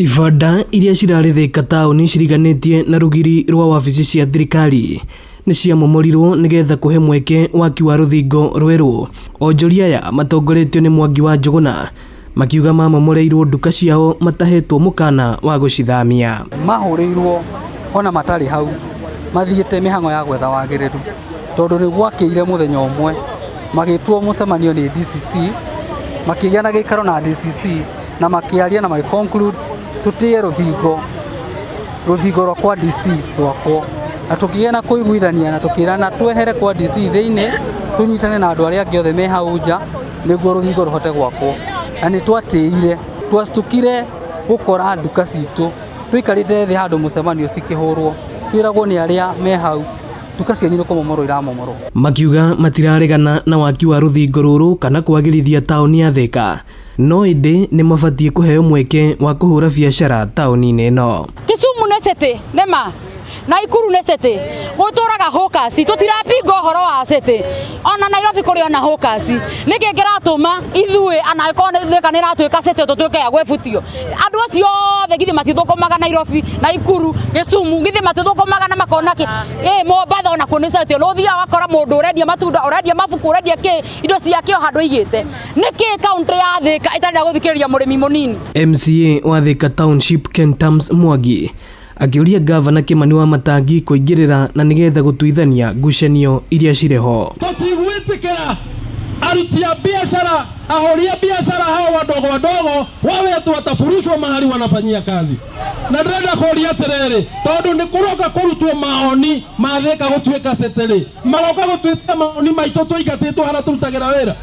Ibanda iria cirarĩ Thika taũni ciriganĩtie na rũgiri rwa wabici cia thirikari nĩ ciamomorirwo nĩgetha kũhe mweke waki wa rũthingo rwerũ. Onjoria aya matongoretio nĩ Mwangi wa Njũgũna makiuga mamomoreirwo nduka ciao matahetwo mũkana wa gũcithamia. Mahũrĩirwo ona matarĩ hau mathiĩte mĩhang'o ya gwetha wagĩrĩru tondũ nĩ gwakĩire mũthenya ũmwe magĩtwo mũcemanio nĩ DCC, makĩgĩa na gĩikaro na DCC na makĩaria na magĩ conclude tũtĩe rũthingo rwa kwa DC rwakwo, na tũkĩgĩa na kũiguithania na tũkĩrana twehere kwa DC thĩinĩ tũnyitane na andũ arĩa angĩ othe me hau nja nĩguo rũthingo rũhote gwakwo. Na nĩ twatĩire, twacukire gũkora nduka citũ tũikarĩte thĩ handũ mũcemanio cikĩhũrwo, twĩragwo nĩ arĩa me hau nduka cianyu nĩ kũmomorwo iramomorwo. Makiuga matiraregana na waki wa rũthingo rũrũ kana kwagĩrithia taũni ya Thika, no ĩndĩ nĩ mabatiĩ kũheo mweke wa kũhũra biacara taũni-inĩ ĩno. Kisumu nĩ city nĩma, Naikuru nĩ city, gũtũraga hawkers, tũtirapinga ũhoro wa city, ona Nairobi kũrĩ ona hawkers. Nĩkĩ kĩratũma ithuĩ ana angĩkorwo nĩ Thika nĩ ĩratuĩka city tũtuĩke a gwĩbutio? Andũ acio othe githĩ matithũkũmaga Nairobi, Naikuru, Kisumu, githĩ matithũkũmaga na makona kĩ? Ĩ Mombatha onakuo nĩ city, nĩ ũthiaga ũgakora mũndũ ũrendia matunda, ũrendia mabuku, ũrendia kĩ, indo ciake o handũ aigĩte. Nĩkĩ kaũntĩ ya Thika ĩtarenda gũthikĩrĩria mũrĩmi mũnini? MCA wa Thika Township Ken Tams Mwangi akĩũria gavana Kimani wa Matangi kũingĩrĩra na nĩgetha gũtuithania ngucanio iria cirĩ ho. Tũtigwĩtĩkĩra aruti a biashara, ahũri a biashara hao wadogo wadogo wawe ati watafurushwa mahali wanafanyia kazi. Na ndĩrenda kũria atĩrĩrĩ, tondũ nĩ kũroka kũrutwo maoni ma Thika gũtuĩka city rĩ, maroka gũtuĩka maoni maitũ tũingatĩtwo harĩa tũrutagĩra wĩra.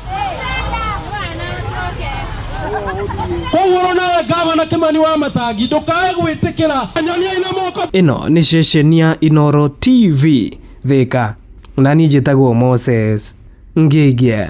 Koguo nawe gavana Kimani wa Matangi ndũkae gwĩtĩkĩra nyoniai na moko. Ĩno nĩ ceceni ya Inooro TV Thika, na niĩ njĩtagwo Moses Ngĩngĩa.